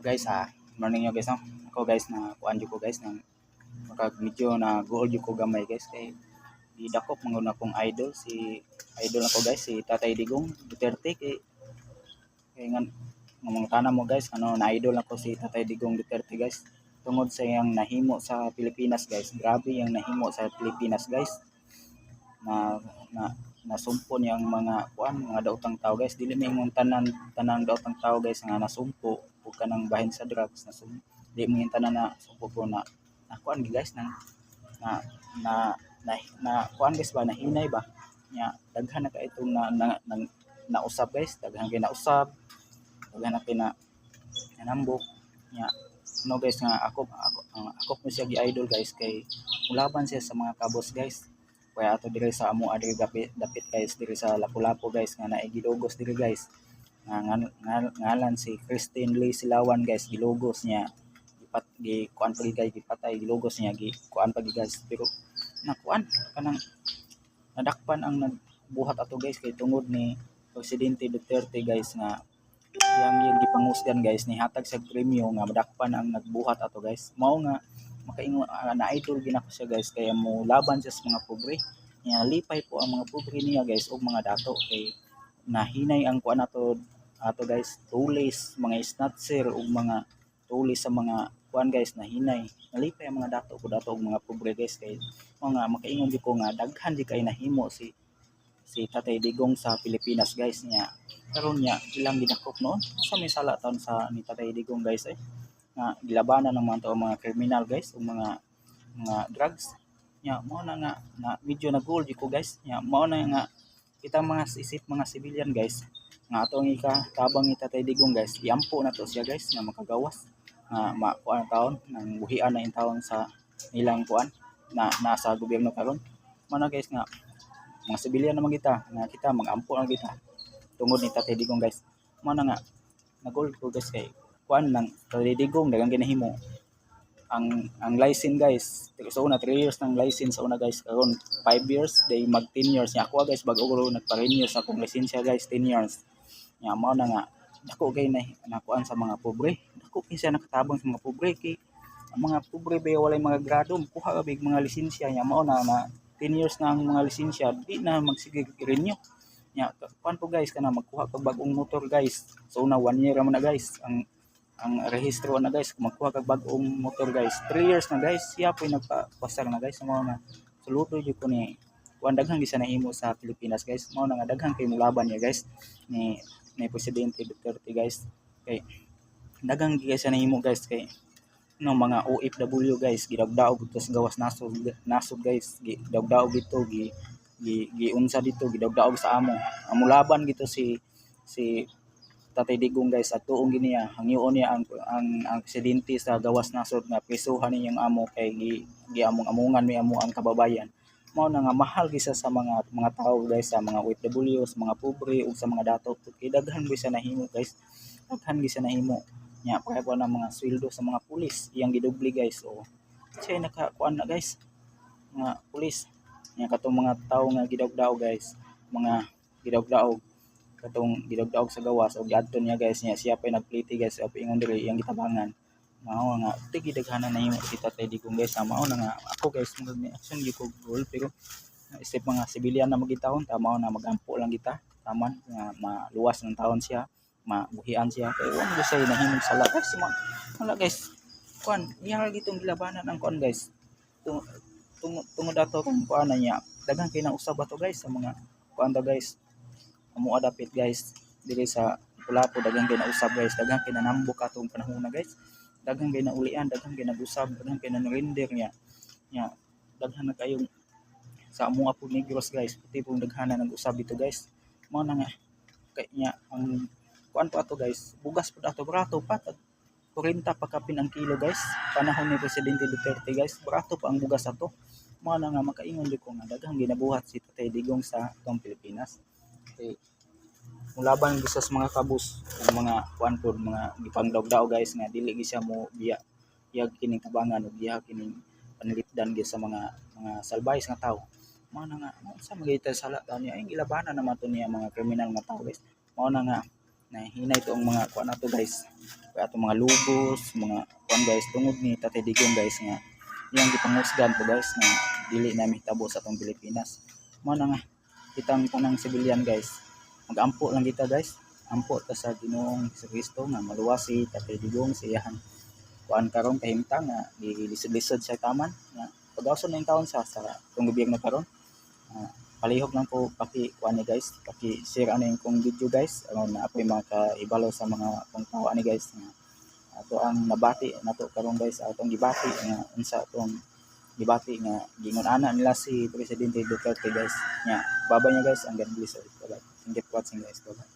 Guys, morning nyo guys, no? Ako guys, na kuan jud ko guys nang makag medyo na goal jud ko gamay guys, kay gidakop man gud akong idol, si idol nako guys, si Tatay Digong Duterte. Kay nga nga mga tanan mo guys, ano, na idol nako si Tatay Digong Duterte guys, tungod sa iyang nahimo sa Pilipinas guys. Grabe yang nahimo sa Pilipinas guys, na na nasumpo niya ang mga kuan, mga daotang tao guys. Dili may tanan tanang daotang tao guys nga nasumpo ug kanang bahin sa drugs nasum, di mo yung tanan na sumpo ko na na kuan guys, nang na na na, na kuan guys ba, nahinay ba nya. Daghan na kay itong na, na, na, nausab guys, daghan kay nausab, daghan na kay na nanambok nya. No guys, nga ako po siya gi-idol guys, kay mulaban siya sa mga kabos guys. Kaya ato diri sa amo diri dapit, dapit guys, diri sa Lapu-Lapu guys, nga naay gilugos diri guys, nga ngalan si Christine Lee Silawan guys. Gilugos niya, gipat gi kuan pa guys, gipatay, gilugos niya, gi kuan pa guys, pero nakuan kanang nadakpan ang nagbuhat ato guys, kay tungod ni Presidente Duterte guys, nga yang yung gipangusgan guys, ni hatag sa premyo nga madakpan ang nagbuhat ato guys. Mao nga makaingon na idol ginako siya guys, kaya mo laban siya sa mga pobre niya. Lipay po ang mga pobre niya guys ug mga dato, kay nahinay ang kuan ato ato guys, tulis, mga snatcher ug mga tulis sa mga kuan guys, nahinay, nalipay ang mga dato ko dato ug mga pobre guys. Kay mga makaingon di ko nga daghan di kay nahimo si si Tatay Digong sa Pilipinas guys niya. Karon niya ilang gidakop noon sa may sala taon sa ni Tatay Digong guys, eh nga gilabanan ng mga tao mga kriminal guys ug mga drugs nya. Mao na nga na medyo na goal ko guys nya. Mao na nga kita mga isip mga civilian guys, nga atong ika tabang ni Tatay Digong guys, iampo na to siya guys, nga makagawas, nga makuan taon nang buhian na in taon sa nilang kuan na nasa gobyerno karon. Mao na guys nga mga civilian naman kita, nga kita magampo na kita tungod ni Tatay Digong guys. Mao na nga nagol ko guys, kay kuan lang, Tatay Digong daghang ginahimo. Ang license guys, sa una 3 years ng license sa una guys, karon 5 years, day mag 10 years nya. Ako guys, bag-o ko nagpa-renew sa akong lisensya guys, 10 years nya. Mao na nga dako kay na nakuan sa mga pobre, dako kay siya nakatabang sa mga pobre, kay ang mga pobre ba walay mga grado, kuha ka big mga lisensya nya. Mao na na 10 years na ang mga lisensya, di na magsige renew nya. Kuan po guys, kana magkuha kag bag-ong motor guys, so una 1 year man na guys ang rehistro na guys. Kung magkuha kag bag-ong motor guys, 3 years na guys. Siya po nagpasar na guys. Mao na suluto jud ko ni kuan, daghan gyud sa nahimo sa Pilipinas guys. Mao na nga daghan kay mulaban niya guys, ni Presidente Duterte guys, kay daghan gyud sa nahimo guys. Kay no, mga OFW guys, gidagdaog dito sa gawas nasod nasod guys, gidagdaog dito, gi gi giunsa dito, gidagdaog sa amo. Ang mulaban gito si si Tatay Digong guys, at tuong giniya hangyoon niya ang presidente sa gawas nasod nga prisuhan ninyong amo, kay gi giamong amungan mi amo ang kababayan. Mao na nga mahal gisa sa mga tao guys, sa mga OFW, sa mga pobre ug sa mga dato, kay daghan gyud sa nahimo guys, daghan gyud sa nahimo nya. Pareho na mga sweldo sa mga pulis, iyang gidubli guys. O siya nakakuan na guys, mga pulis nya, katong mga tao nga gidawg-daog guys, mga gidawg-daog, katong gidawg-daog sa gawas o giadto niya guys niya, siya pa nagpliti guys, o ingon diri iyang gitabangan. Mao nga tigi daghanan na himo si Tatay Digong guys. Mao na nga ako guys, murag ni action gyud ko goal, pero isip mga civilian na magitawon ta, mao na magampo lang kita taman nga maluwas ng taon siya, mabuhian siya, kay wa mo siya nahimong sala guys. Wala guys, kuan iya gitong gilabanan ang kuan guys, tungod ato kung kuan na niya, daghan kay nausab ato guys sa mga kuan to guys, amo adapit guys, diri sa Lapu-Lapu. Daghan kay nausab guys, daghan kay nanambok atong panahon na guys, daghan kay naulian, daghan kay nag-usab, daghan kay nanrender niya nya. Daghan na kayong sa amo po Negros guys, puti pong daghan na nag-usab dito guys. Mao na nga kay nya ang kuan po ato guys, bugas po ato, barato pa, tag 40 pa kapin ang kilo guys. Panahon ni Presidente Duterte guys, barato pa ang bugas ato. Mao na nga makaingon di ko nga daghang ginabuhat si Tatay Digong sa atong Pilipinas, kay mulaban gyud sa mga kabus ug mga kuan pod, mga gipangdawg-daog guys, nga dili gyud siya mo biya iyag kining tabangan ug iya kining panlipdan gyud sa mga salbayes nga tawo. Mao na nga sa mga sala taon niya ay gilabanan naman to niya mga kriminal nga tawo guys. Mao na nga Nahinay to ang mga kuan nato, guys, kaya atong mga lubos, mga kuan, guys, tungod ni Tatay Digong, guys, nga iyang gipangusgan to, guys, nga dili na mahitabo sa atong Pilipinas. Mao na nga kitang tanang civilian, guys, magampo lang kita, guys. Ampo ta sa Ginoong Kristo nga maluwas si Tatay Digong sa iyang kuan karon, kahimtang nga gilisod-lisod siya taman nga pagawson na yung taon sa atong gobyerno karon. Palihog lang po paki kuan ni, guys, paki share ano yung kong video, guys, aron na ako'y makaibalo sa mga kong tao ani, guys, nga ato ang nabati nato karon, guys, atong gibati nga unsa atong gibati nga gingon ana nila si Presidente Duterte, guys. Nya babay niya, guys, ang God bless all. Bye bye. Thank you for watching, guys. Bye bye.